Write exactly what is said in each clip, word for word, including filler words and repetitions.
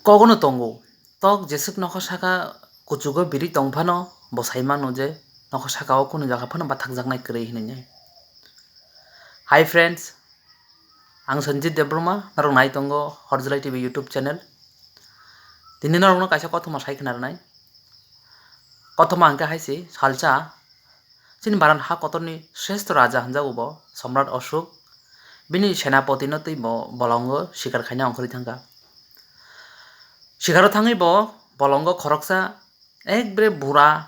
Kogono tongo, tok jeswk nokha saka kuchugo biri tong phano bo sai mano je nokha saka o kunu jaga phano bathakjaknai kwrwi hinwi. Hi friends, ang Sanjit Debbarma, norok nai tongo Horjlai T V YouTube channel. Tini norokno kaisa kothoma sai khna rwnai. Kothoma hwnkhe hai se salsa chini Bharat ha kotorni sreshto raja hwnjago bo Samrat Ashok. Bini senapotino twi bo bolongo sikar khaina ongkhorwi thangkha. Sikaro thangwi bo bolongo khoroksa ekbare bura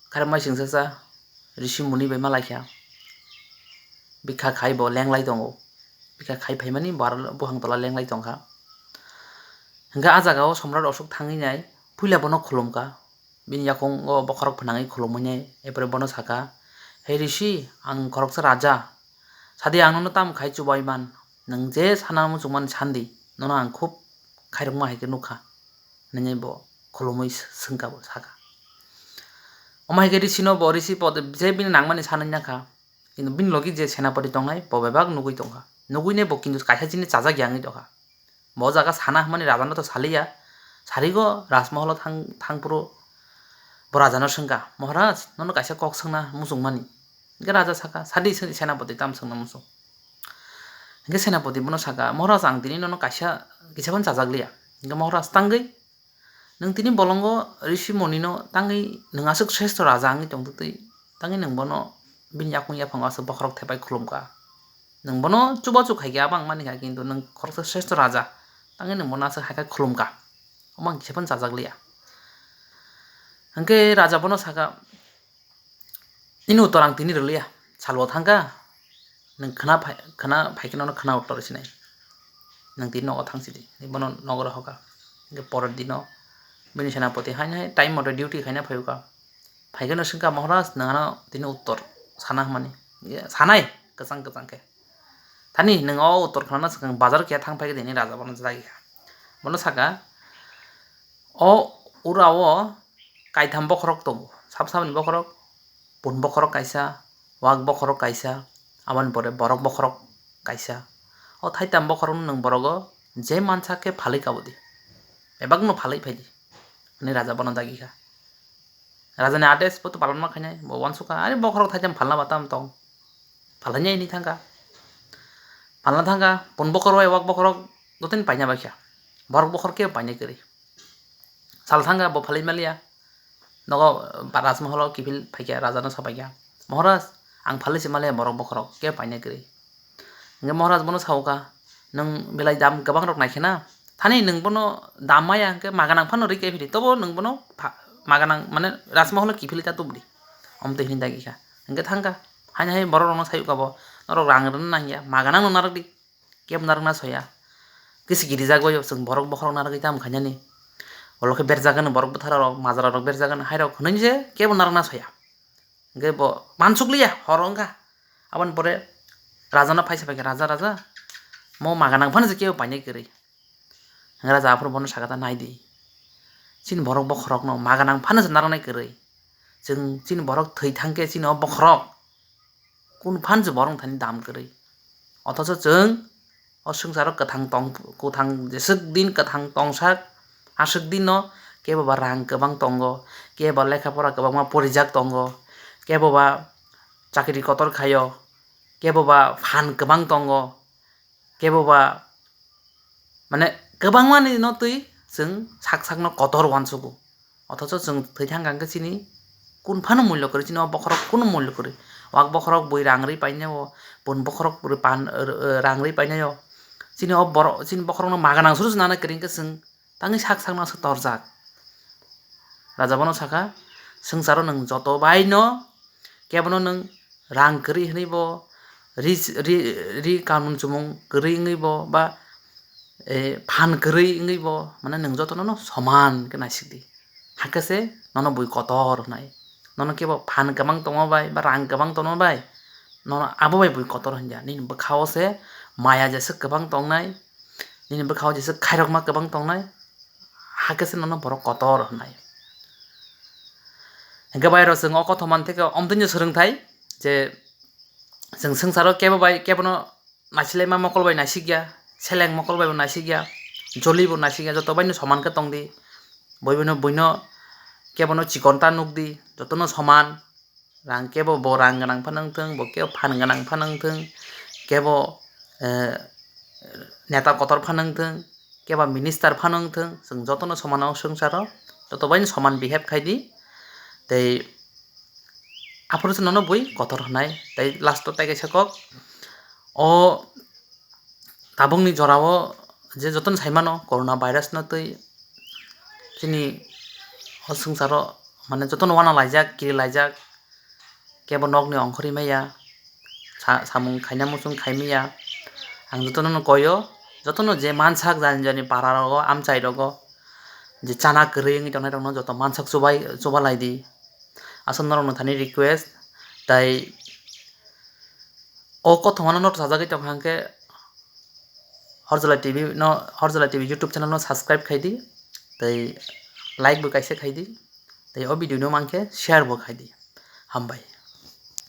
kharmai singsa sa risi muni bai malaikha. Bikha khai bo lenglai tongo. Bikha khai phaimani bo aro buphang tola lenglai tongkha. Hwnkhe ah jagao Samrat Ashok thangwi nai puila bono khulumkha. Bini yakungo bokhorok phnangwi khulumwi nai, erpore bono saka, "He risi, ang khoroksa raja. Sadi ang nono tamo khai chubai man? Nwng je sana muchungmani sandi, nono ang khub khairokma hai khe nukha," hinwi bo khulumwi swngkha bo saka. Omo hai khe risino bo risi pod-, je bini nangmani sanwi nakha. Kintu bini logi je senapati tongnai, bo bebak nugwi tongkha. Nugwinai bo kintu kaisa chini chajak ya wngwi tongkha. Bo jaga sana hwnmani rajano to saliya. Sarigo Rajmahalo thang-, thangphuru bo rajano swngkha, "Maharaj, nono kaisa kok swngna muchungmani." Hwnkhe raja saka, "Sadi, sadi, senapati, tamo swngna muchung?" Hwnkhe senapati bono saka, "Maharaj, ang tini nono kaisa, kisa phano chajak liya." Hwnkhe Maharaj tangwi Nwng tini bolongo risi munino tangwi nwng aswk sreshto raja wngwi tongtwtwi, tangwi nwng bono bini yakung yaphango aswk bokhorok thepai khulumkha. Nwng bono chubachu khaikhe abo ang manikha, kintu nwng khoroksa sreshto raja, tangwi nwng bono aswk hai khe khulumkha. Omo ang kisa phano chajak liya. Hwnkhe raja bono saka, "Nini uttor ang tini rwliya, salbo thangkha, nwng khna phai, khna phaikhe nono khna uttor sinai. Nwng tini nogo thang sidi," hinwi bono nogo rohorkha. Hwnkhe porer dino bini senapati haino hai time mote duty khaina phaikha. Phaikhe no swngkha, "Maharaj, nwng ano tini uttor sana hwnmani." Sanai kwchang kwchang khe. "Thani nwng o uttor khnana swkang bazar keha thang phaikhe," hinwi raja bono dagikha. Bono saka, "O ura o kaitham bokhorok tongo, sab sabni bokhorok, pun bokhorok kaisa, wak bokhorok kaisa, aboni pore borok bokhorok kaisa. O thaitam bokhorokno nwng borogo je mansa khe phalwi kabodi. Bebakno phalwi phaidi," hinwi raja bono dagikha. Rajani ades bo to palon ma khainai, bo uansukha, "Are bokhorok thaitam phalna ba tam tong? Phalnai hinwi thangkha. Phalna thangkha, pun bokhorok bai wak bokhorok dotini paina baikha. Borok bokhorok khe painai kwrwi." Sal thangkha, bo phalwi maliya. Nogo Rajmahalo kiphil phaikha, rajano sapaikha, "Maharaj, ang phalwi se maliya borok bokhorok khe painai kwrwi." Hwnkhe Maharaj bono saukha, "Nwng belai dam kwbang rok naikhe na? Thani nwng bono dam maya hwnkhe maganang phano rwi khe phiri, tobo nwng bono pha-, maganang mane Rajmahalo kiphilwi ta tubudi." Omtwi hinwi dagikha. Hwnkhe thangkha. Haino hai borok rokno sayukha bo, "Norok rang rwna nangya, maganang no narwkdi." Kebo narwkna soya. Kisi girijak bai chwng borok bokhorok narwgwi tamo khainani. Olo khe berjak gwnw borok bwthara rok, majra rok berjak gwnw, hai rok hwnwi se kebo narwkna soya. Hwnkhe bo mansuk liya, horo wngkha. Aboni pore rajano phaisa phaikha, "Raja, raja, mo maganang phano se kebo painai kwrwi." Hwnkhe raja aphuru bono sakha, "Ta naidi. Chini borok bokhorokno maganang phano se narwknai kwrwi. Chwng chini borok thwi thangkhe chini o bokhorok kunu phan se borok thani dam kwrwi. Othocho chwng o swngcharo kwthang tong, kwthang jeswk din kwthang tongsak, aswk dino kebo ba rang kwbang tongo, kebo ba lekha pora kwbangma porijak tongo, kebo ba chakri kotor khaio, kebo ba phan kwbang tongo, kebo ba mane kwbangma ni no twi chwng sak sak no kotor uansugo. Othocho chwng thwi thang kha hwnkhe chini kun phano mullo kwrwi, chini o bokhorok kunu mullo kwrwi. Wak bokhorok bui rang rwi painai o, pun bokhorok bui pan, rang rwi painai o. Chini o borok, chini bokhorok no maganang suru se nana kwrwi hwnkhe chwng tangwi sak sak no aswk torjak." Raja bono sakha, "Swngcharo nwng joto bai no kebono nwng rang kwrwi hwnwi bo, ri, ri, ri kanun chumung kwrwi wngwi bo, ba, eh, phan kwrwi wngwi bo, mane nwng jotono no soman khe naisik di. Hakhe se nono bui kotor hwnai. Nono kebo phan kwbang tongma bai, ba rang kwbang tongma bai, nono abo bai bui kotor hwnja. Nini bwkha-o se maya jeswk kwbang tongnai, nini bwkha-o jeswk khairokma kwbang tongnai, hakhe se nono borok kotor hwnai." Hwnkhe bai rok chwng o kothoma theke omtwino swrwngthai je chwng swngcharo kebo bai kebono naisilai ma mokol bai naisikya, seleng mokol bai bo naisikya, joli bo naisingya, joto bai no soman khe tong di. Boi boino, buino kebo no chikon ta nuk di, joto no soman. Rang kebo bo rang gwnang phano wng thung, bo kebo phan gwnang phano wng thung, kebo, eh, neta kotor phano wng thung, kebo minister phano wng thung, chwng joto no soman o swngcharo, joto bai no soman behave khai di. Tei aphuru se nono bui kotor hwnai. Tei last o tai kaisa kok, o tabukni jorao je jotono sai mano, corona virus no twi chini o swngcharo, mane, jotono uana laijak, kiri laijak, kebo nokni ongkhorwi maya, sa-, samung khaina muchung khai maya. Ang jotono no koyo, jotono je mansak jani jani para rogo, amchai rogo, je chana kwrwi wngwi tongnai rokno joto mansak chubai, chuba lai di. Aswk norokno thani request, tai o kothoma no noto sajagwi tongkha hwnkhe Horjala T V no, Horjala T V YouTube channel no subscribe khai di, tei like bo kaisa khai di, tei o video no mankhe share bo khai di. Hambai.